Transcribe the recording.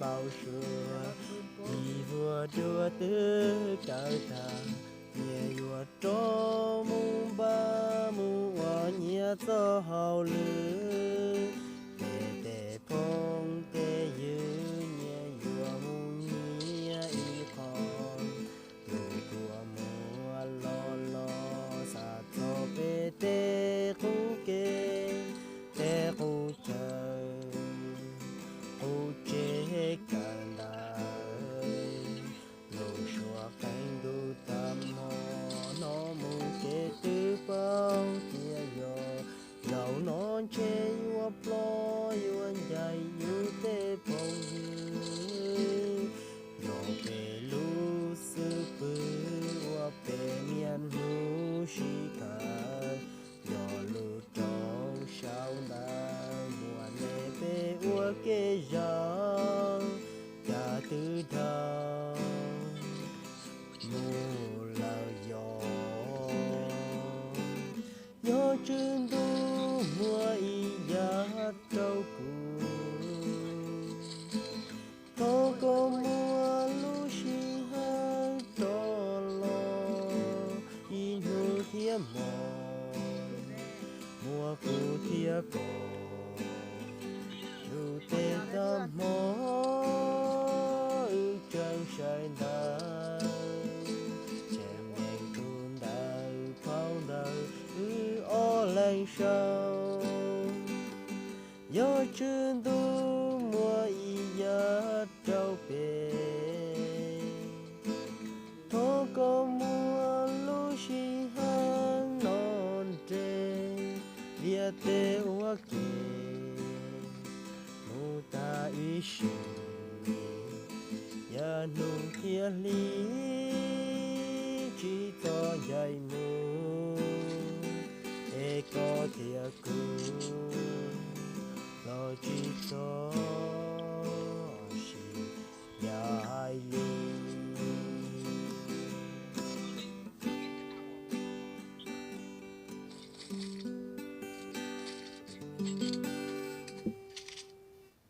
npau suav, ib vuag dua twb kawg tag, nyias yuav rov mus npaj mus ua nyias txoj hauj lwm. Peb tej phooj tej ywg nyias yuav mus nyias ib qho, lub kua muag los los xav txog peb tej qub kev, tej qub chaw, qub tsev kawm ntawv. Lub suab qees ntuj tag hmo, hnov mus kev twb paub tias yog, zaum no ntshe yuav ploj yuav ncaim yus tej phooj ywg. Yog peb lub xwb pwg uas peb niaj hnub sib tham, yog lub rau saum ntawd muaj nej peb ua ke zog, cas twb dhau mus lawm yog. Yog tswv ntuj muaj ib yam rau kuv, thov koj muab lub sij hawm rov los ib hnub thiab mog, muaj kuv thiab koj, yus tej tag hmo wb tseem saib ntawd, tseem nyeem tus ntawv phau ntawv wb ob leeg sau. Yog tswv ntuj muaj ib yam rau peb, thov koj muab lub sij hawm no nres, viaj tej ua ke mus tag ib sim, yav hnub thiab hli tsis txhob ncaim mus, es koj thiab kuv los tsis txhob